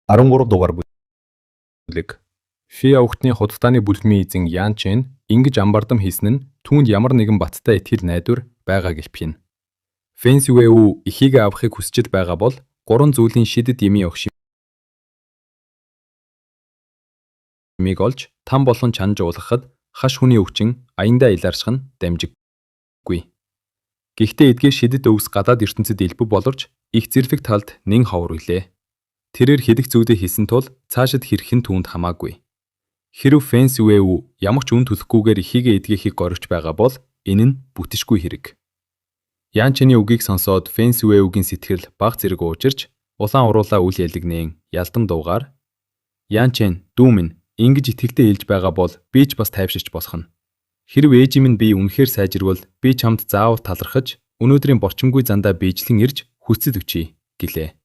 13 дугаар бүлэг. Фи овгтны худалдааны бүлгмийн эзэн Ян Чен ингэж амбардам хийсэн нь түүнд ямар нэгэн баттай итгэл найдвар байгааг илтгэнэ. Фэн Сүэү эхийгээ авахыг хүсчэд байгаа бол гурван зүйлийн шидэд емийн огш шимийг олж там болон чанаж уулгахад хаш хүний өвчин аяндаа илаарших нь дамжиггүй. Гэхдээ эдгээр шидэд өвс гадаад ертөнцид элбэг боловч их зэрлэг талд нэн ховор үлээ. Тэрээр хэдэх зүйлээ хийсэн тул цаашид хэрхэн түүнд хамаагүй. Хэрэв Фэн Сүэү ямар ч үн төлөхгүйгээр эхийгээ эдгээхийг горигч байгаа бол энэ нь бүтшгүй хэрэг. Ян Чэний үгийг сонсоод Фэн Сүэүгийн сэтгэл баг зэрэг уужирч улаан уруулаа үл ялигнэн ялдан дуугаар Ян Чэн дүү минь, ингэж итгэлтэй хэлж байгаа бол би ч бас тайвширч болох нь. Хэрэв ээжийн минь би үнэхээр сайжирвал би чамд заавал талархаж өнөөдрийн борчимгүй зандаа биежлэн ирж хүсэл өчье гэлээ.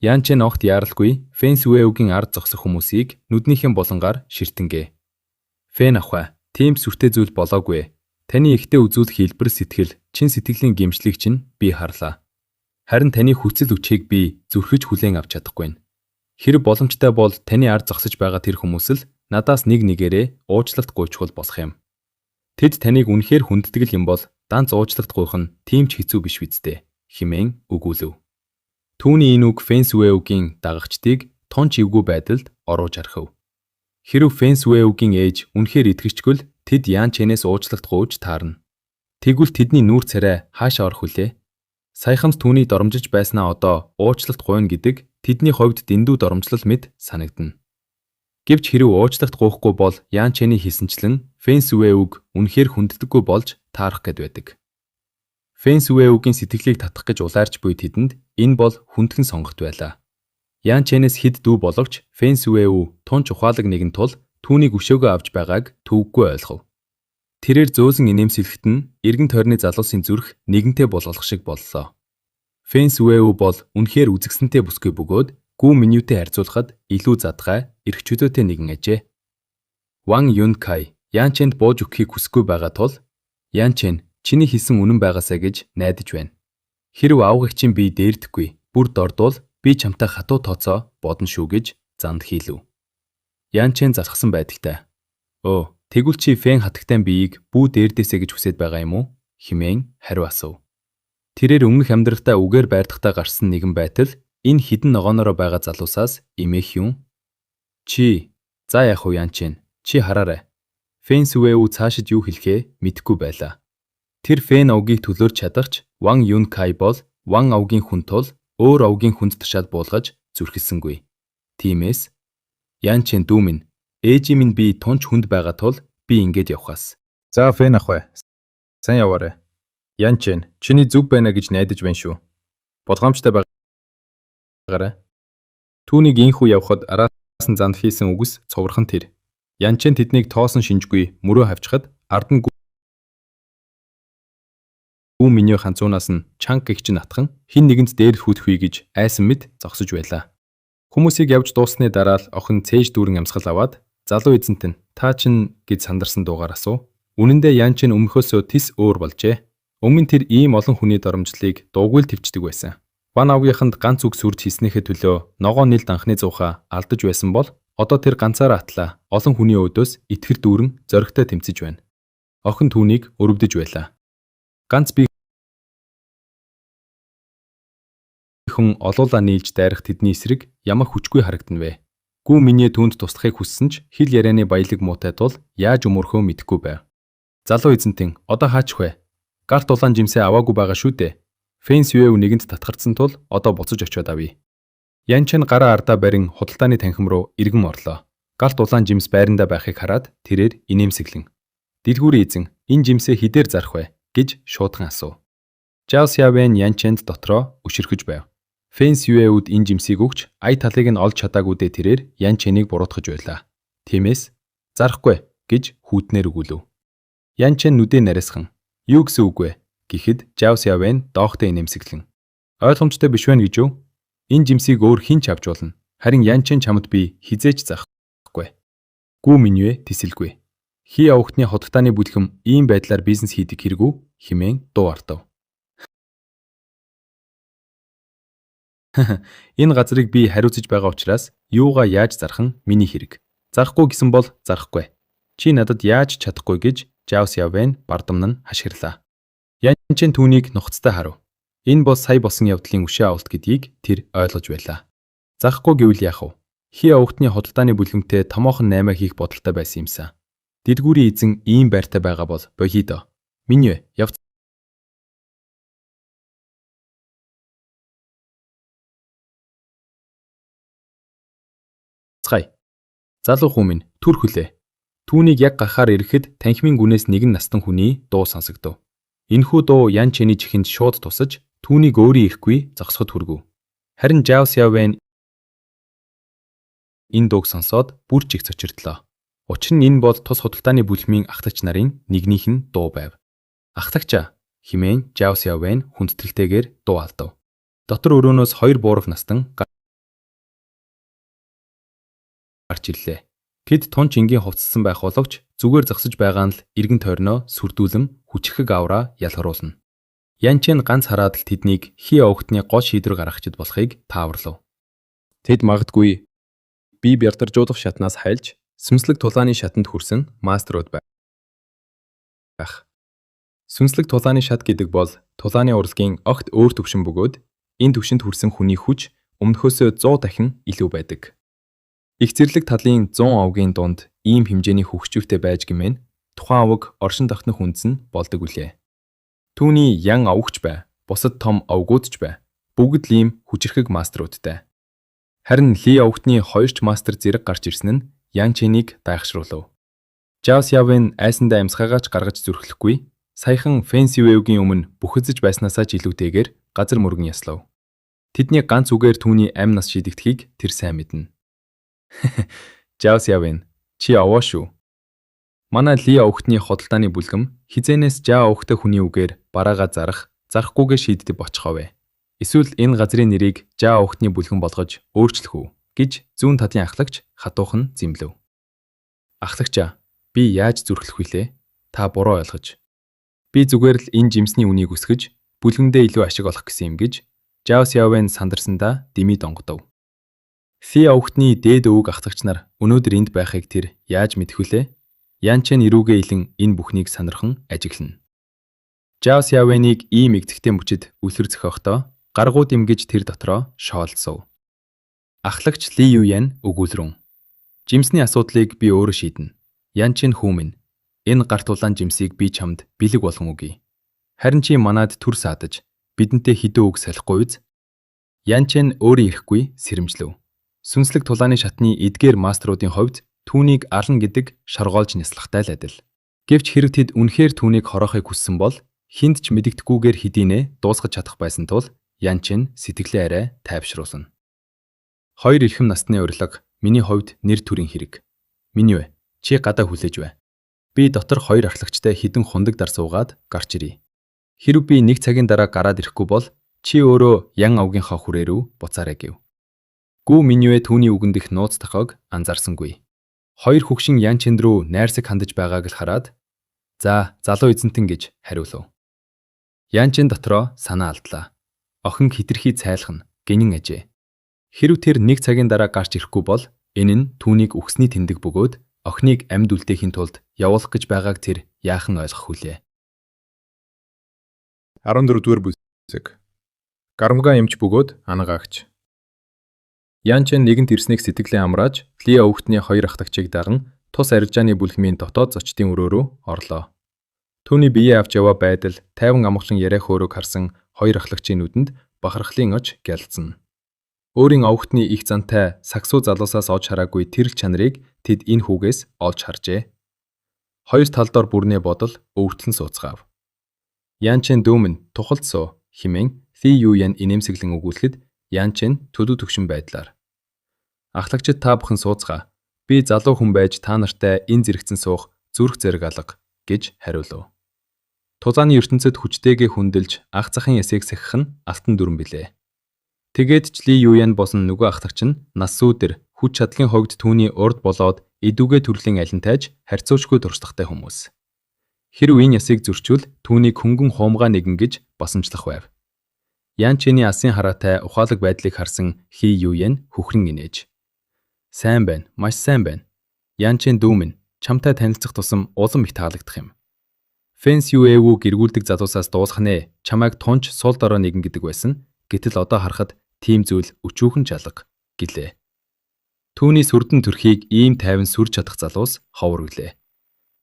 Ян Чэн огт яаралгүй Фэн Сүэүгийн ард зогсох хүмүүсийг нүднийхэн булангаар ширтэнгээ. Фэн ахвай, тийм сүртэй зүйл болоогүй. Таны ихтэй үзүүлэх хэлбэр сэтгэл, чин сэтгэлийн гимшлийг чинь би харлаа. Харин таны хүсэл өчхийг би зүрхэж хүлээн авч чадахгүй. Хэрэв боломжтой бол таны ард зогсож байгаа тэр хүмүүс л надаас нэг нэгээрээ уучлалт гуйчвал болох юм. Тэд таныг үнэхээр хүндэтгэл юм бол данц уучлалт гуйх нь тийм ч хэцүү биш биз дээ, хэмээн өгүүлэв. Түүний энэ үг Фэн Сүэүгийн дагагчдыг тун ч эвгүй байдалд оруулж архив. Хэрэв Фэн Сүэүгийн ээж үнэхээр итгэжгүй л тэд Ян Чэнээс уучлалт гуйж таарна. Тэгвэл тэдний нүүр царай хаашаа орох вүлээ? Саяхамс түүнийг доромжиж байснаа одоо уучлалт гуйна гэдэг тэдний хувьд дэндүү доромжлол мэт санагдана. Гэвч хэрэв уучлалт гуйхгүй бол Ян Чэний хэлсэнчлэн Фэн Сүэүг үнэхээр хүндэтггүй болж таарах гээд байдаг. Фэн Сүэүгийн сэтгэлийг татах гэж улайрч буй тэдэнд энэ бол хүндхэн сонголт байлаа. Ян Чэнээс хэд дүү боловч Фэн Сүэү тун ч ухаалаг нэгэн тул түүнийг өшөөгөө авч байгааг төвөггүй ойлгов. Тэрээр зөөлөн инээмсэглэхэд нь эргэн тойрны залуусын зүрх нэгэнтээ булгалах шиг боллоо. Фэн Сүэү бол үнэхээр үзэгсэнтэй бүсгүй бөгөөд гүү менютэй харьцуулахад илүү задгай, эрх чөлөөтэй нэгэн ажээ. Ван Юн Кай Ян Чэнд бууж өгөхийг хүсэхгүй байгаа тул Ян Чэн чиний хэлсэн үнэн байгаасай гэж найдаж байна. Хэрэв авгаг чинь би дээрдэхгүй, бүр дордвол би чамтай хатуу тооцоо бодно шүү гэж занд хийлв. Ян Чэн залхсан байдалтай. Өө, тэгвэл чи Фэн хатагтай биеийг бүү дээрдээсэй гэж хүсээд байгаа юм уу? Химээн хариу асуув. Тэрээр өмнөх амьдралдаа үгээр байрдахдаа гарсан нэгэн байтал энэ хідэн ногооноороо байгаа залуусаас эмээх юм. Чи за яах вэ Ян Чэн? Чи хараарай. Фэн Сүэү цаашид юу хэлэхээ мэдэхгүй байлаа. Тэр Фэн овгийг төлөөрч чадахч Ван Юн Кай бол Ван овгийн хүн тул өөр овгийн хүнд тушаал буулгаж зүрхэлсэнгүй. Тиймээс Ян Чэн дүү минь, ээжийн минь би тунч хүнд байгаа тул би ингэж явхаас. За Фэн ах бай. Сайн яваарай. Ян Чэн, чиний зүг байна гэж найдаж байна шүү. Болгоомжтой байгаарай. Түүнийг инхүү явхад араас нь занд хийсэн үгс цуврхан тэр. Ян Чэн тэднийг тоосон шинжгүй мөрөө хавчхад ард нь гүн миний ханцуунаас нь чанга гэгч натхан хэн нэгэнд дээр хүлхвий гэж айсан мэт зогсож байлаа. Хүмүүсийг явж дууссаны дараа л охин цээж дүүрэн амьсгал аваад залуу эзэнт нь та чинь гэж сандарсан дуугаар асуув. Үнэн дээр Ян Чэн өмнөхөөсөө тис өөр болжээ. Өмнө тэр ийм олон хүний доромжлыг дуугүй л твчдэг байсан. Ван авгийнханд ганц үг сүрж хийснийхээ төлөө ногоон нийлд анхны зуухаа алдаж байсан бол одоо тэр ганцаараа атлаа олон хүний өөдөөс итгэр дүүрэн зоригтой тэмцэж байна. Охин түүнийг өрөвдөж байлаа. Ганц бие хүн олуулаа нийлж дайрах тэдний эсрэг ямар хүчгүй харагдана вэ? Гүү минь түүнд туслахыг хүссэн ч хэл ярианы баялаг муутай тул яаж өмөрхөө мэдэхгүй байв. Залуу эзэнтэн одоо хаачих вэ? Гарт улаан жимсээ аваагүй байгаа шүү дээ. Фэн Сүэв нэгэнд татгарцсан тул одоо буцаж очиод авъя. Ян Чен гараа ардаа барин худалдааны танхим руу эргэн орлоо. Галт улаан жимс байрандаа байхыг хараад тэрээр инээмсэглэн. Дэлгүүрийн эзэн энэ жимсээ хідээр зарах вэ гэж шуудхан асуув. Жао Сявэн Ян Ченд дотроо өшөрхөж байв. Фэн Сюэуд энэ жимсийг өгч ая талыг нь олж чадаагүйдээ тэрээр Ян Ченийг буруутгаж байлаа. Тиймээс зарахгүй гэж хүүтнээр өгүүлв. Ян Чен нүдээ нарийсхан юу гэсэн үг вэ гэхэд Жао Сявэн доохтой инээмсэглэн. Ойлгомжтой биш байна гэж юу? Энэ жимсийг өөр хэн ч авч болно. Харин Ян Чен чамд би хизээч зарахгүй. Гүү минь тэсэлгүй. Хий овгтны худалдааны бүлхэм ийм байдлаар бизнес хийдэг хэрэгүү хэмээн дуу артав. Энэ газрыг би хариуцаж байгаа учраас юугаа яаж зарах нь миний хэрэг. Зарахгүй гэсэн бол зарахгүй. Чи надад яаж чадахгүй гэж Жао Сяовэн бардамнан хашгирлаа. Ян Чен түүнийг нухацтай харав. Энэ бол сая болсон явдлын өшөө авалт гэдгийг тэр ойлгож байлаа. Зарахгүй гэвэл яах вэ? Хи овгтны худалдааны бүлгэмтэй томоохон наймаа хийх бодолтой байсан юмсан. Дэлгүүрийн эзэн ийм байртай байгаа бол болидо. Минь явцгаая. Залуу хүн минь түр хүлээ. Түүнийг яг гарахаар ирэхэд танхимын гүнээс нэгэн настан хүний дуу сонсогдов. Энэхүү дуу Ян Чэний чихэнд шууд тусаж түүнийг өөрийн ирэхгүй зогсоход хүргэв. Харин Жао Сяовэн энэ дууг сонсоод бүр ч их цочирдлоо. Учир нь энэ бол тус худалдааны бүлмийн ахлагч нарын нэгнийх нь дуу байв. "Ахлагчаа" хэмээн Жао Сяовэн хүндэтгэлтэйгээр дуу алдав. Дотор өрөөнөөс хоёр буурах настан гарч ирлээ. Тэд тун чингийн хувцасласан байх боловч зүгээр зогсож байгаа нь л эргэн тойрноо сүрдүүлэн хүчирхэг авраа ялгаруулна. Ян Чен ганц хараад л тэднийг хий овгтны гол шийдвэр гаргагчид болохыг тааварлав. Тэд магадгүй бие бярдаржуулах шатнаас хайлж сүнслэг тулааны шатанд хүрсэн мастерууд байх. Сүнслэг тулааны шат гэдэг бол тулааны урлагийн огт өөр түвшин бөгөөд энэ түвшинд хүрсэн хүний хүч өмнөхөөсөө 100 дахин илүү байдаг. Их зэрлэг талын 100 овгийн дунд ийм хэмжээний хөгшчөвтэй байж гэмээн тухайн овог оршин тогтнох үндэс нь болдог үлээ. Түүний ян овогч бай, бусад том овгууд ч бай. Бүгд л ийм хүчирхэг мастеруудтай. Харин Ли овгтны хоёр ч мастер зэрэг гарч ирсэн нь Ян Чэнийг гайхшруулав. Жао Сявен айсандаа амьсгаагаа ч гаргаж зүрхлэхгүй саяхан Фэн Сивэвгийн өмнө бүхэзэж байснаасаа ч илүүтэйгээр газар мөргөн яслав. Тэдний ганц үгээр түүний амь нас шийдэгдэхийг тэр сайн мэднэ. Жао Сявен, чи овоо шүү. Манай Ли овгтны худалдааны бүлгэм хэзээнээс Жао овгтой хүний үгээр бараагаа зарах, зарахгүйгээ шийддэг бочихоо вэ? Эсвэл энэ газрын нэрийг Жао овгтны бүлгэн болгож өөрчлөх үү гэж зүүн талын ахлагч хатуухан зэмлэв. Ахлагчаа, би яаж зүрхлэх вүлээ? Та буруу ойлгож. Би зүгээр л энэ жимсний үнийг өсгөж, бүлгэндээ илүү ашиг олох гэсэн юм гэж Жао Сяовен сандарсандаа дэмий донгодов. Фи овгтны дээд өвөг ахлагч нар өнөөдөр энд байхыг тэр яаж мэдэх вүлээ? Ян Чен эрүүгээ илэн энэ бүхнийг сонирхон ажиглана. Жао Сяовенийг ийм эгзэгтэй мөчид үлгэр зохиохдоо гаргууд юм гэж тэр дотроо шоолдсов. Ахлагч Ли Юян өгүүлрэн. Жимсний асуудлыг би өөрөө шийднэ. Ян Чен хүү минь, энэ гарт улаан жимсийг би чамд бэлэг болгон өгье. Харин чи манад түр саадаж бидэнтэй хэдэн үг салихгүй биз? Ян Чен өөрийн ирэхгүй сэрэмжлэв. Сүнслэг тулааны шатны эдгээр мастеруудын хувьд түүнийг ална гэдэг шоргоолж няслахтай л адил. Гэвч хэрэг тэд үнэхээр түүнийг хороохыг хүссэн бол хүнд ч мэдэгдэхгүйгээр хэдийнээ дуусгаж чадах байсан тул Ян Чен сэтгэлээ арай тайвшруулна. Хоёр эрхэм насны урилга миний хувьд нэр төрийн хэрэг. Миний вэ? Чи гадаа хүлээж бай. Би дотор хоёр ахлагчтай хэдэн хундаг дар суугаад гарч ирье. Хэрв би нэг цагийн дараа гараад ирэхгүй бол чи өөрөө ян овгийнхоо хүрээ рүү буцаарай гэв. Гүү Миньюэ түүний үгэн дэх нууц тохойг анзаарсангүй. Хоёр хөгшин Ян Чэнд рүү найрсаг хандаж байгааг л хараад "За, залуу эзэнтэн" гэж хариулав. Ян Чэн дотроо санаа алдлаа. Охин хэтэрхий цайлхна, гэнэн ажээ. Хэрв тэр нэг цагийн дараа гарч ирэхгүй бол энэ нь түүнийг үхсний тэмдэг бөгөөд охиныг амьд үлдээхийн тулд явуулах гэж байгааг тэр яахан ойлгох вүлээ. 14-р бүлэг. Гарамгаа эмч бөгөөд анагаагч. Ян Чен нэгэнт ирснийг сэтгэлээ амрааж, Ли овгтны хоёр ахлагчийг даган тус арилжааны бүлгмийн дотоод зочдын өрөө рүү орлоо. Түүний биеэ авч яваа байдал тайван амгалан яриа хөөрөөг харсан хоёр ахлагчийн нүдэнд бахархлын оч гялцсан. Өөрийн овгтны их зантай сагсуу залуусаас олж хараагүй тэрл чанарыг тэд энэ хүүгээс олж харжээ. Хоёр талдор бүрнээ бодол өвөртлөн сууцгаав. Ян Чен дүүмэн тухалд суу хэмээн Ли Юян инээмсэглэн өгүүлэхэд Ян Чен төлөв төгшин байдлаар "Ахлагчид та бүхэн сууцгаа. Би залуу хүн байж та нартай энэ зэрэгцэн суух зүрх зэрэг алга" гэж хариулав. Тулааны ертөнцөд хүчтэйгээ хүндэлж ах захын ясыг сахих нь алтан дүрэн билээ. Тэгээд ч Ли Юян болон нөгөө ахлагч нь нас сүүдэр хүч чадлын хувьд түүний урд болоод эдүгээ төрлийн алинтайж харьцуулшгүй туршлагатай хүмүүс. Хэрв энэ ясыг зөрчвөл түүнийг хөнгөн хуумгай нэгэн гэж босомжлох байв. Ян Чэний асын хараатай ухаалаг байдлыг харсан Хи Юен хөхрөн инээж. Сайн байна, маш сайн байна. Ян Чэн дүү минь, чамтай танилцах тусам улам их таалагдах юм. Фэн Сюэвүү гэргүүлдэг залуусаас дуулах нэ, чамайг тунч сул дорой нэгэн гэдэг байсан. Гэтэл одоо харахад тийм зүйл өчүүхэн чалга гэлээ. Түүний сүрдэн төрхийг ийм тайван сүрж чадах залуус ховор өглээ.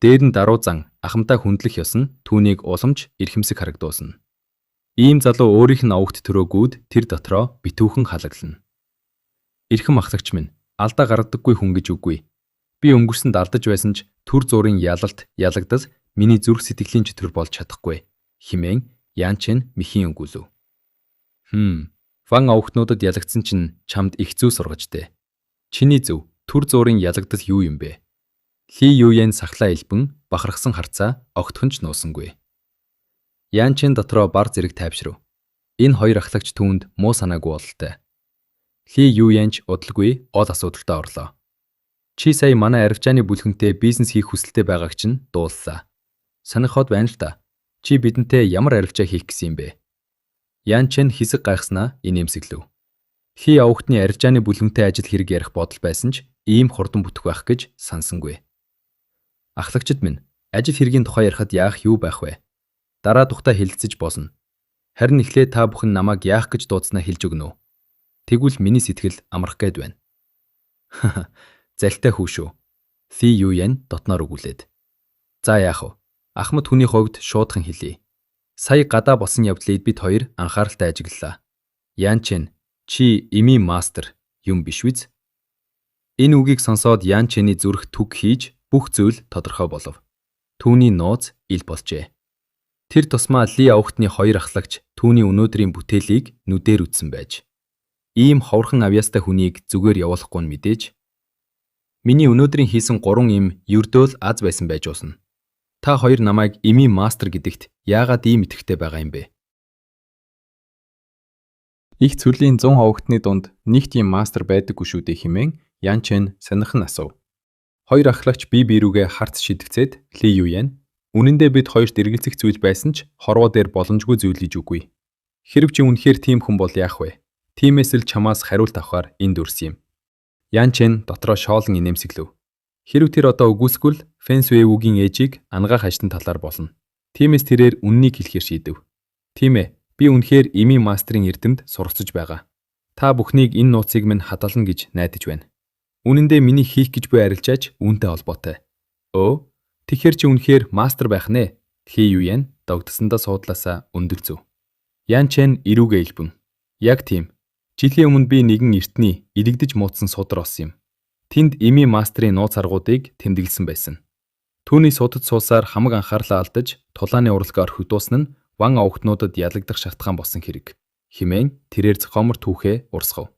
Дээр нь даруй зан ахамдаа хүндлэх ёс нь түүнийг уламж эрхэмсэг харагдуулна. Ийм залуу өөрийнх нь овогт төрөөгүйд тэр дотроо битүүхэн халаглана. Эрхэм ахлагч минь, алдаа гаргадаггүй хүн гэж үгүй. Би өнгөрсөнд алдаж байсан ч түр зуурын ялалт, ялагдал миний зүрх сэтгэлийн чөтгөр болж чадахгүй хэмээн Ян Чен мэхийн өгүүлв. Хм, ван овогтнуудад ялагдсан чинь чамд их зүй сургаж дээ. Чиний зөв, түр зуурын ялагдал юу юм бэ? Ли Юен сахлаа элбэн бахархсан харцаа огтхон ч нуусангүй. Ян Чен дотроо бар зэрэг тайвшрав. Энэ хоёр ахлагч түүнд муу санаагүй бололтой. Ли Юен ч удалгүй ол асуудалтай орлоо. Чи сая манай арвичааны бүлгэнтэй бизнес хийх хүсэлтэй байгааг чинь дууллаа. Сонирхоод байна л та. Чи бидэнтэй ямар арвичаа хийх гэсэн юм бэ? Ян Чен хэсэг гайхснаа инээмсэглэв. Хи овогтны арвичааны бүлгэнтэй ажил хэрэг ярих бодол байсан ч ийм хурдан бүтэх байх гэж сансангүй. Ахлагчид минь, ажил хэргийн тухай ярихад яах юу байх вэ? Дараа тухтай хэлэлцэж болно. Харин эхлээд та бүхэн намайг яах гэж дуудснаа хэлж өгнө үү? Тэгвэл миний сэтгэл амрах гээд байна. Залтай хүү шүү. Ли Юен дотноор өгүүлээд. За яах вэ? Ахмад хүний хувьд шуудхан хэлье. Сая гадаа болсон явдлыг бид хоёр анхааралтай ажиглалаа. Ян Чен, чи эмийн мастер юм биш биз? Энэ үгийг сонсоод Ян Чений зүрх түг хийж бүх зүйл тодорхой болов. Түүний нууц ил болжээ. Тэр тусмаа Ли овогтны хоёр ахлагч түүний өнөөдрийн бүтээлийг нүдээр үзсэн байж. Ийм ховорхон авьяастай хүнийг зүгээр явуулахгүй нь мэдээж. Миний өнөөдрийн хийсэн гурван юм ердөө л аз байсан байж болно. Та хоёр намайг эмийн мастер гэдэгт яагаад ийм итгэвтэй байгаа юм бэ? Их цүлийн 100 овогтны дунд нэг тийм мастер байдаггүй шүү дээ хэмээн Ян Чен сонирхон асуув. Хоёр ахлагч бие бие рүүгээ харц шидэгцээд Ли Юен үнэн дээр бид хоёрт эргэлзэх зүйл байсан ч хорвоо дээр боломжгүй зүйл гэж үгүй. Хэрв чи үнэхээр тийм хүн бол яах вэ? Тиймээс л чамаас хариулт авахар энд үрсэн юм. Ян Чен дотроо шоолон инээмсэглэв. Хэрв тэр одоо үгүйсгвэл Фэн Сүэвүгийн ээжийг ангаах ажтан талаар болно. Тиймээс тэрээр үннийг хэлэхээр шийдэв. Тийм ээ, би үнэхээр эмийн мастрын эрдэмт суралцж байгаа. Та бүхнийг энэ нууцыг минь хадгална гэж найдаж байна. Үнэн дээр миний хийх гэж буй арилжаач үүнтэй холбоотой. Өө, тэгэхээр чи үнэхээр мастер байх нэ? Хи Юен догдсондоо суудлаасаа өндөрлзөв. Ян Чен эрүүгээ элбэн. Яг тийм. Жилийн өмнө би нэгэн эртний илэгдэж муудсан судар олсон юм. Тэнд эмийн мастрын нууц аргуудыг тэмдэглэсэн байсан. Түүний судад суусаар хамаг анхаарлаа алдаж тулааны уралгаа орхигдуулсан нь ван овогтнуудад ялагдах шалтгаан болсон хэрэг хэмээн тэрээр зохиомор түүхээ урсгав.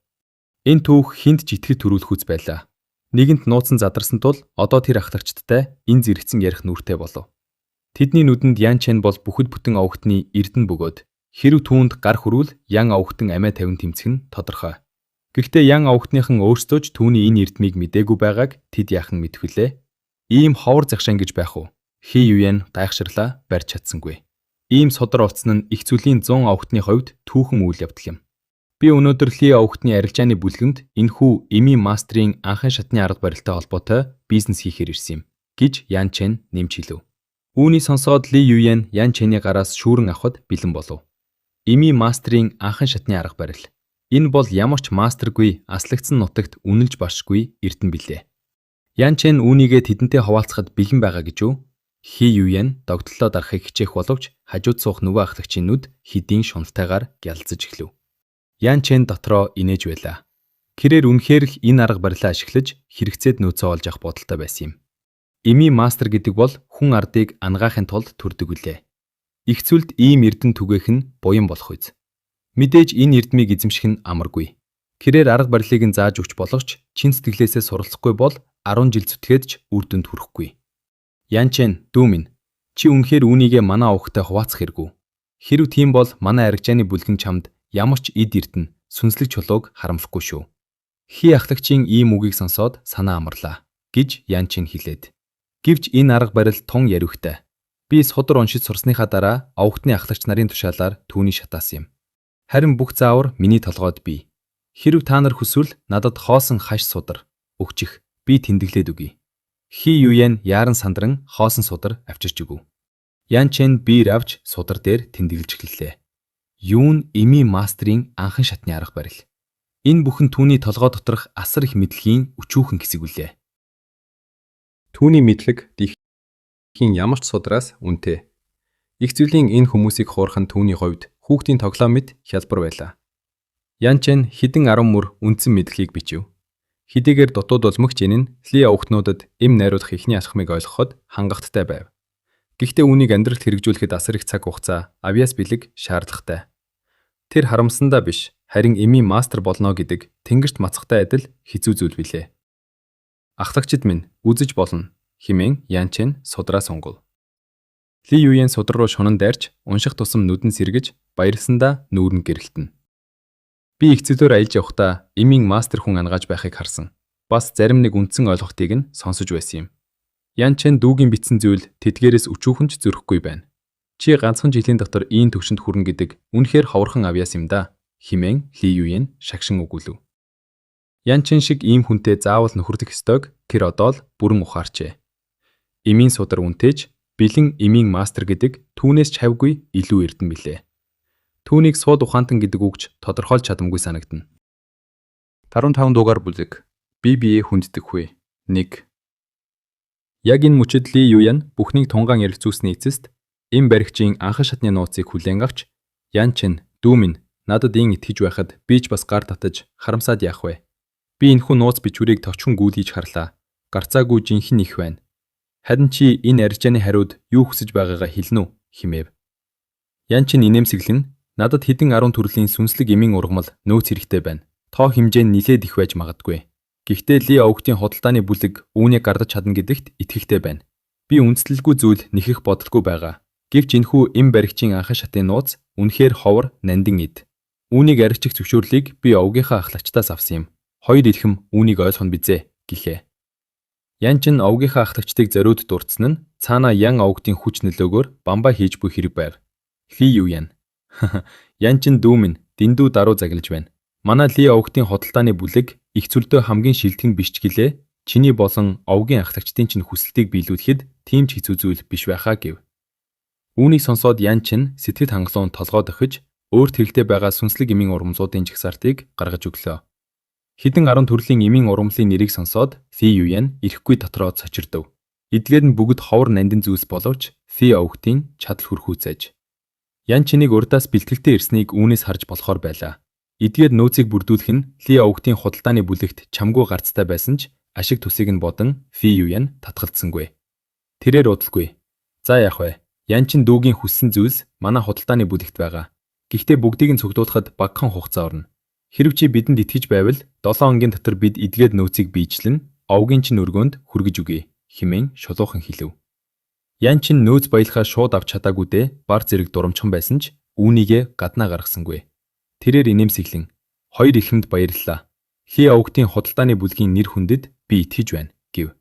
Энэ түүх хүнд ч итгэл төрүүлэх үз байлаа. Нэгэнт нууц нь задарсан тул одоо тэр ахлагчдтай энэ зэрэгцэн ярих нүүртэй болов. Тэдний нүдэнд Ян Чен бол бүхэд бүтэн овогтны эрдэнэ бөгөөд хэрв түүнд гар хүрвэл Ян овогтон амиа тавин тэмцэх нь тодорхой. Гэхдээ Ян овогтныхан өөрсдөө ч түүний энэ эрдмийг мдээгүй байгааг тэд яахан мэдэх вүлээ? Ийм ховор загшаан гэж байх уу? Хи Юен гайхширлаа барьж чадсангүй. Ийм судар олцсон нь их зүйлийн 100 овогтны хувьд түүхэн үйл явдал юм. Би өнөөдөр Ли овогтны арилжааны бүлгэмд энэхүү эмийн мастрын анхан шатны арга барилтай холбоотой бизнес хийхээр ирсэн юм гэж Ян Чен нэмж хэлв. Үүнийг сонсоод Ли Юен Ян Чений гараас шүүрэн авахд бэлэн болов. Эмийн мастрын анхан шатны арга барил. Энэ бол ямар ч мастергүй аслагдсан нутагт үнэлж баршгүй эрдэнэ билээ. Ян Чен үүнийгээ тэдэнтэй хуваалцахад бэлэн байгаа гэж үү? Хи Юен догдлолоо дарахыг хичээх боловч хажууд суух нөгөө ахлагчийн нүд хэдийн шуналтайгаар гялалзаж эхлэв. Ян Чен дотроо инээж байлаа. Тэрээр үнэхээр л энэ арга барилаа ашиглаж хэрэгцээд нөөцөө олж авах бодолтой байсан юм. Эмийн мастер гэдэг бол хүн ардыг ангаахын тулд төрдөг үлээ. Их зүйлд ийм эрдэнэ түгээх нь буян болох үз. Мэдээж энэ эрдмийг эзэмших нь амаргүй. Тэрээр арга барилыг нь зааж өгч боловч чин сэтгэлээсээ суралцахгүй бол 10 жил зүтгээд ч үр дүнд хүрэхгүй. Ян Чен, дүү минь, чи үнэхээр үүнийгээ манай овогтой хуваалцах хэрэггүй. Хэрв тийм бол манай арилжааны бүлгэн чамд ямар ч эд эрдэнэ, сүнслэг чулууг харамлахгүй шүү. Хи ахлагчийн ийм үгийг сонсоод санаа амарлаа гэж Ян Чен хэлээд. Гэвч энэ арга барил тун яриухтай. Би судар уншиж сурсныхаа дараа овогтны ахлагч нарын тушаалаар түүний шатаасан юм. Харин бүх заавар миний толгойд бий. Хэрв та нар хүсвэл надад хоосон хаш судар өгчих. Би тэмдэглээд өгье. Хи Юян яаран сандран хоосон судар авчирч өгөв. Ян Чен биер авч судар дээр тэмдэглэж эхэллээ. Юун эмийн мастрын анхан шатны арга барил. Энэ бүхэн түүний толгой доторх асар их мэдлэгийн өчүүхэн хэсэг үлээ. Түүний мэдлэг дэлхийн ямар ч судраас үнэтэй. Их зүйлийн энэ хүмүүсийг хуурах нь түүний хувьд хүүхдийн тоглоом мэт хялбар байлаа. Ян Чен хэдэн 10 мөр үндсэн мэдлэгийг бичив. Хэдийгээр дутууд улмагч энэ нь Ли овгтнуудад эм найруулах эхний алхмыг ойлгоход хангалттай байв. Гэхдээ үүнийг амьдралд хэрэгжүүлэхэд асар их цаг хугацаа, авьяас бэлэг шаардлагатай. Тэр харамсандаа биш, харин эмийн мастер болно гэдэг тэнгэрт мацахтай адил хэцүү зүйл билээ. Ахлагчид минь үзэж болно хэмээн Ян Чен судраа сунгав. Ли Юен судар руу шунан дайрч унших тусам нүдэн сэргэж баярлсандаа нүүр нь гэрэлтэнэ. Би их зөлөөр аялж явахдаа эмийн мастер хүн ангааж байхыг харсан. Бас зарим нэг үндсэн ойлголтыг нь сонсож байсан юм. Ян Чен дүүгийн бичсэн зүйл тэдгээрээс өчүүхэн ч зөрөхгүй байна. Чи ганцхан жилийн дотор ийм төвшөнд хүрнэ гэдэг үнэхээр ховорхон авьяас юм да хэмээн Ли Юен шагшин өгүүлв. Ян Чен шиг ийм хүнтэй заавал нөхөрлөх ёстойг тэр одоо л бүрэн ухаарчээ. Эмийн судар үнэтэй ч бэлэн эмийн мастер гэдэг түүнээс ч хавьгүй илүү эрдэм билээ. Түүнийг сууд ухаантан гэдэг үгч тодорхойлж чадамгүй санагдана. 15 дугаар бүлэг. Бие биеэ хүнддэг хүй. 1. Яг энэ мөчид Ли Юян бүхнийг тунгаан ярилцүүлсний эцэст эм баригчийн анхан шатны нууцыг хүлээн авч Ян Чен дүү минь надад ийн итгэж байхад би ч бас гар татаж харамсаад яах вэ? Би энэхүү нууц бичвэрийг товчхон гүйлгэж харлаа. Гарцаагүй жинхэнэ их байна. Харин чи энэ арилжааны хариуд юу хүсэж байгаагаа хэлнэ үү хэмээв. Ян Чен инээмсэглэн надад хэдэн 10 төрлийн сүнслэг эмийн ургамал нөөц хэрэгтэй байна. Тоо хэмжээ нь нилээд их байж магадгүй. Гэхдээ Ли овгтын худалдааны бүлэг үүнийг гардаж чадна гэдэгт итгэхтэй байна. Би үндэслэлгүй зүйл нэхэх бодолгүй байгаа. Гэвч энэхүү эм баригчийн анхан шатын нууц үнэхээр ховор нандин эд. Үүнийг арилжих зөвшөөрлийг би овгийнхаа ахлагчдаас авсан юм. Хоёр эрхэм үүнийг ойлгоно бизээ гэлээ. Ян Чин овгийнхаа ахлагчдыг зориуд дурдсан нь цаанаа Ян овгтын хүч нөлөөгөөр бамбай хийж буй хэрэг байв. Ли юу ян? Ян Чин дүү минь дэндүү даруй заглаж байна. Манай Ли овгтын худалдааны бүлэг их зүрдөө хамгийн шилдэг нь биш ч гэлээ. Чиний болон овгийн ахлагчдын чинь хүсэлтийг биелүүлэхэд тийм ч хэцүү зүйл биш байхаа гэв. Үүнийг сонсоод Ян Чин сэтгэл хангалуун толгой дохиж өөрт хэрэгтэй байгаа сүнслэг эмийн ургамлуудын жагсаалтыг гаргаж өглөө. Хэдэн 10 төрлийн эмийн ургамлын нэрийг сонсоод Ли Юян ирэхгүй дотроо цочирдов. Эдгээр нь бүгд ховор нандин зүйлс боловч Ли овгтын чадал хүрхүүцээж. Ян Чинийг урдаас бэлтгэлтэй ирснийг үүнээс харж болохоор байлаа. Эдгээр нөөцийг бүрдүүлэх нь Ли овгтын худалдааны бүлэгт чамгүй гарцтай байсан ч ашиг тусыг нь бодон Ли Юян татгалзсангүй. Тэрээр удалгүй. За яах вэ? Ян Чин дүүгийн хүссэн зүйлс манай худалдааны бүлэгт байгаа. Гэхдээ бүгдийг нь цуглуулахад багахан хугацаа орно. Хэрв чи бидэнд итгэж байвал 7 хоногийн дотор бид эдгээр нөөцийг биечлэн овгийн чинь өргөөнд хүргэж өгье хэмээн шулуухан хэлэв. Ян Чин нөөц баялахаа шууд авч чадаагүй дээ бар зэрэг дурамчхан байсан ч үүнийгээ гаднаа гаргасангүй. Тэрээр инээмсэглэн хоёр эрхэмд баярлалаа. Ли овгтын худалдааны бүлгийн нэр хүндэд би итгэж байна гэв.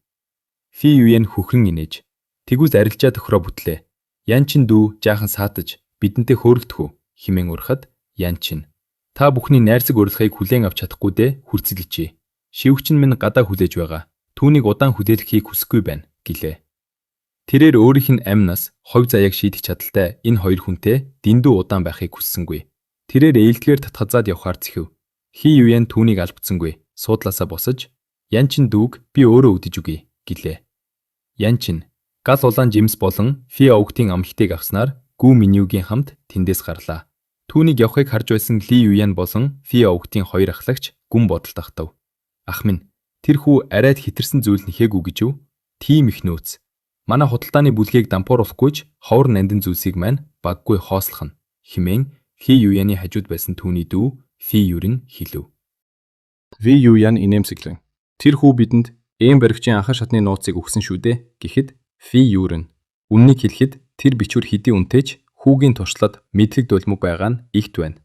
Ли Юен хөхрөн инээж тэгүүс арилжаа тохироо бүтлээ. Ян Чин дүү жаахан саатаж бидэнтэй хөөрөлдөх үү хэмээн урахад Ян Чин та бүхний найрсаг урилгыг хүлээн авч чадахгүй дээ хүрцэлжээ. Шивгч нь минь гадаа хүлээж байгаа. Түүнийг удаан хүлээлгэхийг хүсэхгүй байна гэлээ. Тэрээр өөрийнх нь амь нас хувь заяаг шийдэх чадалтай энэ хоёр хүнтэй дэндүү удаан байхыг хүссэнгүй. Тэрээр ээлдгээр татгазаад явхаар зэхэв. Хи Юян түүнийг албацсангүй. Суудлаасаа босож Ян Чин дүүг би өөрөө үдэж өгье гэлээ. Ян Чин гал улаан жимс болон Фи овгтын амлалтыг авснаар Гү Минюгийн хамт тэндээс гарлаа. Түүнийг явахыг харж байсан Ли Юян болон Фи овгтын хоёр ахлагч гүн бодолд автав. Ах минь тэр хүү арайд хэтэрсэн зүйл нэхээгүй гэж юу? Тийм их нөөц. Манай худалдааны бүлгийг дампууруулахгүй ч ховор нандин зүйлсийг маань баггүй хоослох нь хэмээн Ли Юяны хажууд байсан түүний дүү Фи Юрин хэлэв. Ви Юян инээмсэглэн. Тэр хүү бидэнд эм баригчийн анхан шатны нууцыг өгсөн шүү дээ гэхэд Фи Юрин үннийг хэлэхэд тэр бичвэр хэдий үнэтэй ч хүүгийн туршлаад мэдлэг дулмаг байгаа нь ихт байна.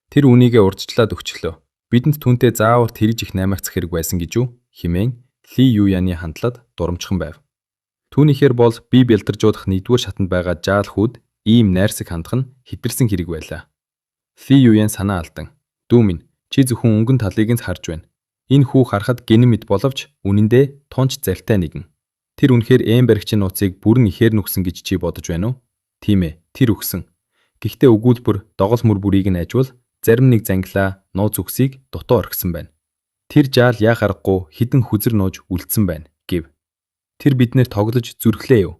Тэр үнийгээ урьдчилаад өгчлөө. Бидэнд түүнтэй заавар тэрж их наймаагцах хэрэг байсан гэж юу хэмээн Ли Юяны хандлаад дурамчхан байв. Түүнийхээр бол бие бялдаржуулах нэгдүгээр шатанд байгаа жаал хүүд ийм найрсаг хандах нь хэтэрсэн хэрэг байлаа. Ли Юян санаа алдан. "Дүү минь, чи зөвхөн өнгөн талыг нь харж байна. Энэ хүү харахад гэнэн мэт боловч үнэндээ тунч залтай нэгэн. Тэр үнэхээр эм баригчийн нууцыг бүрэн ихээр нүхсэн гэж чи бодож байна уу? Тийм ээ, тэр үхсэн. Гэхдээ өгүүлбэр догол мөр бүрийг нь ажвал зарим нэг зангилаа нууц үгсийг дутуу орхисон байна. Тэр жаал яа харахгүй хідэн хүзэр нууж үлдсэн байна" гэв. Тэр биднэр тоглож зүрхлээ юу?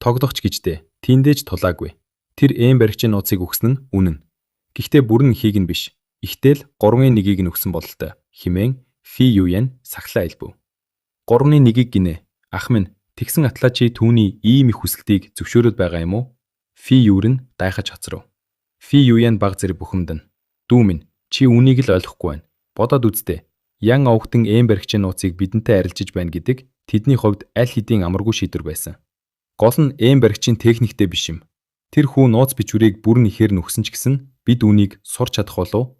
Тоглохч гэждээ. Тийндээ ч тулаагүй. Тэр эм баригчийн нууцыг өгсөн нь үнэн. Гэхдээ бүрэн ихийг нь биш. Ихтэл 3-ын 1-ийг нь өгсөн бололтой хэмээн Фи Юян сахлаа илбэв. 3-ын 1-ийг гинэ. Ах минь, тэгсэн атлаа чи түүний ийм их хүсэлтийг зөвшөөрөөд байгаа юм уу? Фи Юрэн дайхаж хоцров. Фи Юян баг зэрэг бухимдана. Дүү минь, чи үүнийг л ойлгохгүй байна. Бодоод үз дээ. Ян овгтэн эм баригчийн нууцыг бидэнтэй арилжиж байна гэдэг тэдний хувьд аль хэдийн амаргүй шийдвэр байсан. Гол нь эм баригчийн техниктэй биш юм. Тэр хүү нууц бичвэрийг бүрэн ихээр нүхсэн ч гэсэн бид үүнийг сурч чадах болов?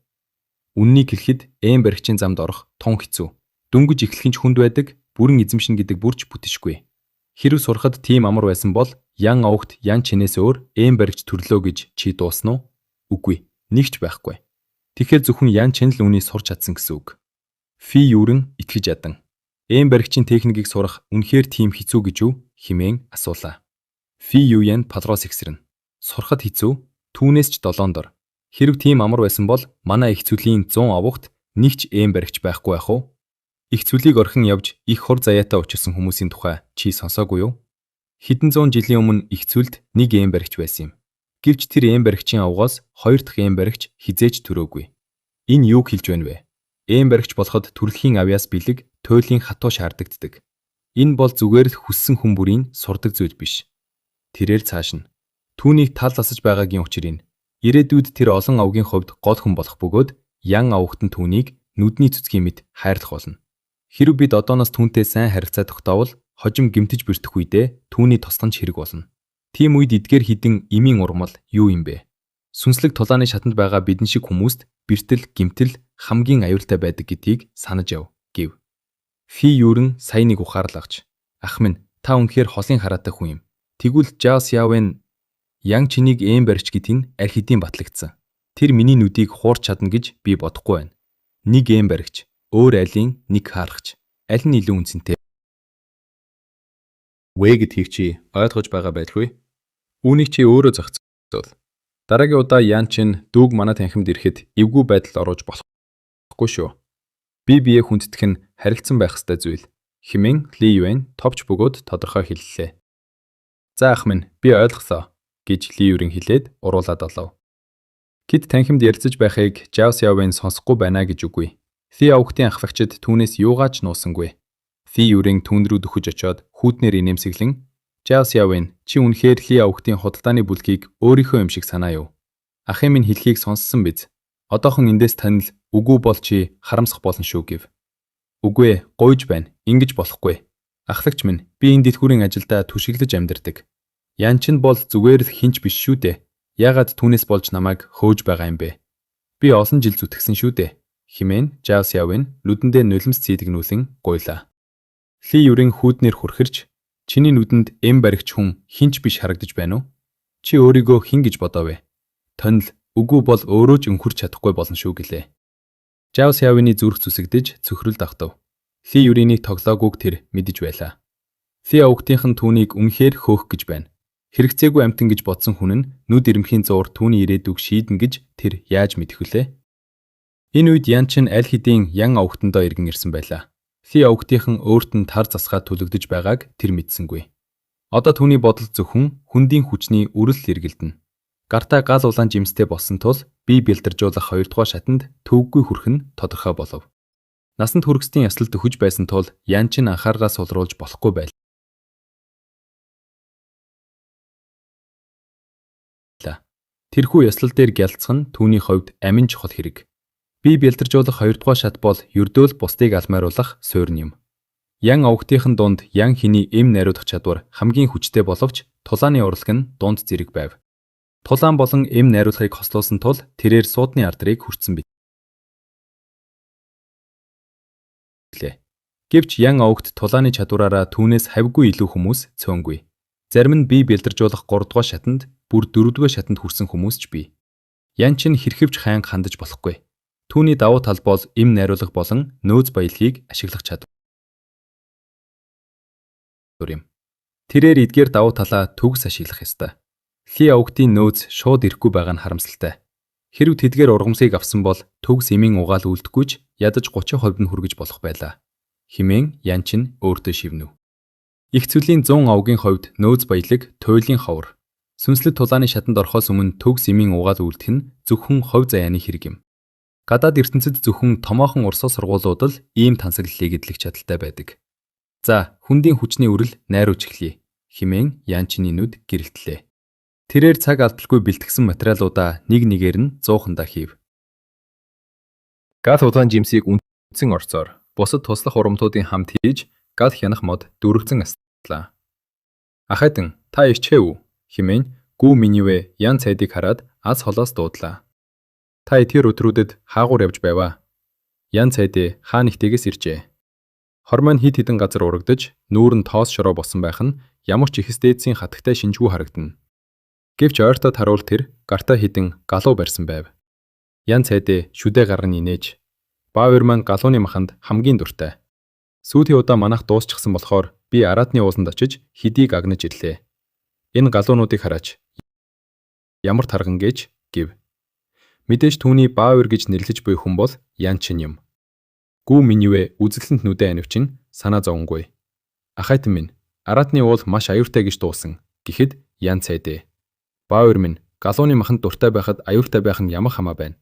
Үнэнийг хэлэхэд эм баригчийн замд орох тун хэцүү. Дөнгөж эхлэх нь ч хүнд байдаг, бүрэн эзэмшин гэдэг бүрч бүтэшгүй. Хэрэв сурахад тийм амар байсан бол Ян овгт Ян чинээс өөр эм баригч төрлөө гэж чи дуусна уу? Үгүй, нэг ч байхгүй. Тэгэхээр зөвхөн Ян чин л үүнийг сурч чадсан гэсэн үг. Фи Юрэн итгэж ядан. Эм баригчийн техникийг сурах үнэхээр тийм хэцүү гэж үү? Хэмээн асуулаа. Фи Юян палроос ихсэрнэ. Сурахад хэцүү, түүнээс ч долоон дор. Хэрэв тийм амар байсан бол манай их зүлийн 100 овогт нэг ч эм баригч байхгүй байх уу? Их зүлийг орхин явж их хур заяатай учирсан хүмүүсийн тухай чи сонсоогүй юу? Хэдэн зуун жилийн өмнө их зүлд нэг эм баригч байсан юм. Гэвч тэр эм баригчийн овгоос хоёр дахь эм баригч хизээж төрөөгүй. Энэ юуг хэлж байна вэ? Эм баригч болоход төрөлхийн авьяас бэлэг, туйлын хатуу шаардагддаг. Энэ бол зүгээр л хүссэн хүн бүрийн сурдаг зүйл биш. Тэрээр цааш нь түүнийг тал асаж байгаагийн учир энэ. Ирээдүйд тэр олон овгийн хувьд гол хүн болох бөгөөд Ян овгот нь түүнийг нүдний цэцгийн мэт хайрлах болно. Хэрэв бид одооноос түүнтэй сайн харилцаа тогтоовол хожим гэмтэж бэртэх үедээ түүний тусламж хэрэг болно. Тийм үед эдгээр хідэн эмийн урмал юу юм бэ? Сүнслэг тулааны шатанд байгаа бидэн шиг хүмүүст бэртэл гэмтэл хамгийн аюултай байдаг гэдгийг санаж яв гэв. Фи Юрэн сая нэг ухаарлаа авч. Ах минь, та үнэхээр холын хараатай хүн юм. Тэгвэл Жао Сяовен Ян чинийг эм баригч гэдг нь аль хэдийн батлагдсан. Тэр миний нүдийг хуурч чадна гэж би бодохгүй байна. Нэг эм баригч, өөр айлын нэг хаалгач. Аль нь илүү үнцэнтэй вэ гэдгийг чи ойлгож байгаа байлгүй. Үүнийг чи өөрөө зохицуул. Дараагийн удаа Ян чин дүүг манай танхимд ирэхэд эвгүй байдалд оруулж болохгүй шүү. Би бие хүндэтгэх нь харилцан байх ёстой зүйл хэмээн Ли Юэн товч бөгөөд тодорхой хэллээ. За ах минь, би ойлголоо гэж Ли Юрин хэлээд уруулаад олов. Кит танхимд ярилцаж байхыг Жао Сяовен сонсохгүй байна гэж үгүй. Ли овгтын ахлагчид түүнээс юугаач нуусангүй. Ли Юрин түүн рүү дөхөж очиод хүүднэр инээмсэглэн "Жао Сяовен, чи үнэхээр Ли овгтын худалдааны бүлгийг өөрийнхөө юм шиг санаа юу? Ахын минь хэлхийг сонссон биз? Одоохон эндээс танил үгүй бол чи харамсах болно шүү" гэв. Үгүй ээ, гуйж байна. Ингэж болохгүй. Ахлагч минь, би энэ дэлгүүрийн ажилдаа түшиглэж амьдардаг. Ян чин бол зүгээр л хинч биш шүү дээ. Яагаад түүнээс болж намайг хөөж байгаа юм бэ? Би олон жил зүтгэсэн шүү дээ хэмээн Жао Сяовын нүдэндээ нулимс цэдэгнүүлэн гуйлаа. Ли Юрин хүүднэр хүрхэрч чиний нүдэнд эм баригч хүн хинч биш харагдаж байна уу? Чи өөрийгөө хэн гэж бодоо вэ? Тонил үгүй бол өөрөө ч өнхөрч чадахгүй болно шүү гэлээ. Жао Сяовны зүрх зүсэгдэж цөхрөл давтав. Ли Юринийг тоглоогүйг тэр мэдэж байлаа. Ли овгтийнх нь түүнийг үнэхээр хөөх гэж байна. Хэрэгцээгүй амьтан гэж бодсон хүн нь нүд ирэмхийн зуур түүний ирээдүг шийднэ гэж тэр яаж мэдэх вүлээ? Энэ үед Ян чин аль хэдийн Ян овгтондоо иргэн ирсэн байлаа. Ли овгтийнхэн өөрт нь тар засгаа түлэгдэж байгааг тэр мэдсэнгүй. Одоо түүний бодол зөвхөн хүндийн хүчний үрэл эргэлдэнэ. Гартаа гал улаан жимстэй болсон тул бие бэлтэржуулах хоёрдугаар шатанд төвөггүй хүрэх нь тодорхой болов. Насанд хүргэсдийн ёслол дөхөж байсан тул Ян чин анхааргаа сулруулж болохгүй байлаа. Тэрхүү ёслол дээр гялцах нь түүний хувьд амин чухал хэрэг. Бие бэлтэржуулах хоёрдугаар шат бол ердөөл бусдыг алмайруулах суурь юм. Ян овгтийнхэн дунд Ян хиний эм найруулах чадвар хамгийн хүчтэй боловч тулааны урлаг нь дунд зэрэг байв. Тулаан болон эм найруулахыг хослуулсан тул тэрээр суудны ардрыг хүртсэн билээ. Гэвч Ян овгт тулааны чадвараараа түүнээс хавьгүй илүү хүмүүс цөөнгүй. Зарим нь бие бэлтэржуулах 3 дугаар шатанд, бүр 4 дугаар шатанд хүрсэн хүмүүс ч бий. Ян чин хэрхэвч хайнга хандаж болохгүй. Түүний давуу тал бол эм найруулга болон нөөц баялагийг ашиглах чадвар юм. Тэрээр эдгээр давуу талаа төгс ашиглах ёстой. Ли Аугтын нөөц шууд ирэхгүй байгаа нь харамсалтай. Хэрэв тэдгээр ургамсыг авсан бол төгс эмийн угаал үлдэхгүй ч ядаж 30% нь хүргэж болох байлаа. Хэмээн Ян чин өөртөө шивнэв. Эх цөлийн 100 овгийн хувьд нөөц баялаг туйлын ховор. Сүнслэг тулааны шатанд орохоос өмнө төгс эмийн угаал үлдэх нь зөвхөн хувь заяаны хэрэг юм. Гадаад ертөнцид зөвхөн томоохон урсгал сургуулиуд л ийм тансаглалыг эдлэх чадалтай байдаг. За, хүндийн хүчний үрэл найруулж эхлэе хэмээн Янчины нүд гэрэлтлээ. Тэрээр цаг алдалгүй бэлтгэсэн материалуудаа нэг нэгээр нь зуухандаа хийв. Гал улаан жимсийг үндсэн орцоор бусад туслах ургамлуудын хамт хийж гал хянах мод дөрвөлзөн аслаа. Ахайтан та ирчхээ үү хэмээн Гүү Миньюэ Ян цайдыг хараад аз холоос дуудлаа. Та эдгээр өдрүүдэд хаагуур явж байваа. Ян цайдээ хаа нэгтэйгээс иржээ. Хормой нь хэд хэдэн газар урагдаж, нүүр нь тоос шороо болсон байх нь ямар ч эхэс дээдсийн хатагтай шинжгүй харагдана. Гэвч ойртоод харуул тэр гартаа хідэн галуу барьсан байв. Ян цайдээ шүдэ гарган инээж. Баавэр маань галууны маханд хамгийн дуртай. Сүүлийн удаа манайх дуусчихсан болохоор би Аратны ууланд очиж хэдийг агнаж ирлээ. Энэ галуунуудыг хараач. Ямар тарган гэж гэв. Мэдээж түүний Баавэр гэж нэрлэж буй хүн бол Ян чин юм. Гүү Миньюэ үзэсгэлэнт нүдэн анивчин санаа зовонгүй. Ахайтан минь Аратны уул маш аюуртай гэж дуусан гэхэд Ян цайдээ. Баавэр минь галууны маханд дуртай байхад аюуртай байх нь ямар хамаа байна.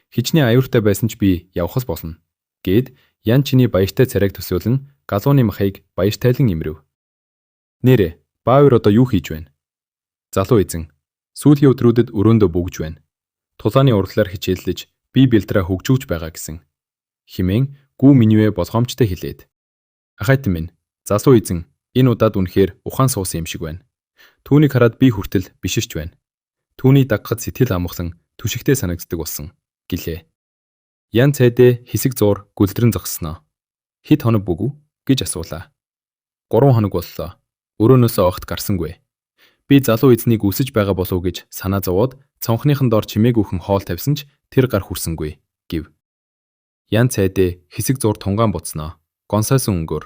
Хичнээн аюуртай байсан ч би явах л болно. Гээд Ян чиний баяртай царайг төсөөлөн галууны махыг баяртайлан имрэв. Нээрээ Баавэр одоо юу хийж байна? Залуу эзэн сүүлийн өдрүүдэд өрөөндөө бөгж байна. Тулааны урлаглаар хичээллэж бие бэлдрээ хөгжүүлж байгаа гэсэн. Хэмээн Гүү Миньюэ болгоомжтой хэлээд. Ахайтан минь залуу эзэн энэ удаад үнэхээр ухаан суусан юм шиг байна. Түүнийг хараад би хүртэл биширч байна. Түүний дагахад сэтгэл амгалан түшигтэй санагддаг болсон гэлээ. Ян цайдээ хэсэг зуур гүлдрэн зогссноо. Хэд хоног бүгв гэж асуулаа. 3 хоног боллоо. Өрөөнөөсөө огт гарсангүй. Би залуу эзнийг үсэж байгаа болов уу гэж санаа зовоод цонхныхон доор чимээгүйхэн хоол тавьсан ч тэр гар хүрсэнгүй гэв. Ян цайдээ хэсэг зуур тунгаан буцнаа. Гонсойсон өнгөөр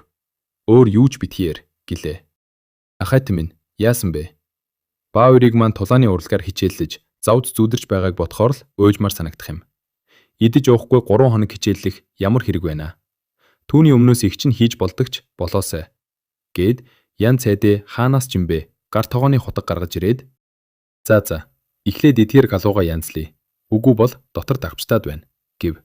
өөр юу ч битгий гэлээ. Ахайтан минь яасан бэ? Баавэрийг маань тулааны урлагаар хичээллэж зовж зүүдэрч байгааг бодохоор л уйлмаар санагдах юм. Идэж уухгүй 3 хоног хичээллэх ямар хэрэг байна. Түүний өмнөөс их чинь хийж болдог ч болоосай. Гээд Ян цайдээ хаанаас ч юм бэ гар тогооны хутга гаргаж ирээд за за эхлээд эдгээр галуугаа янзлая. Үгүй бол дотор дагвчтаад байна гэв.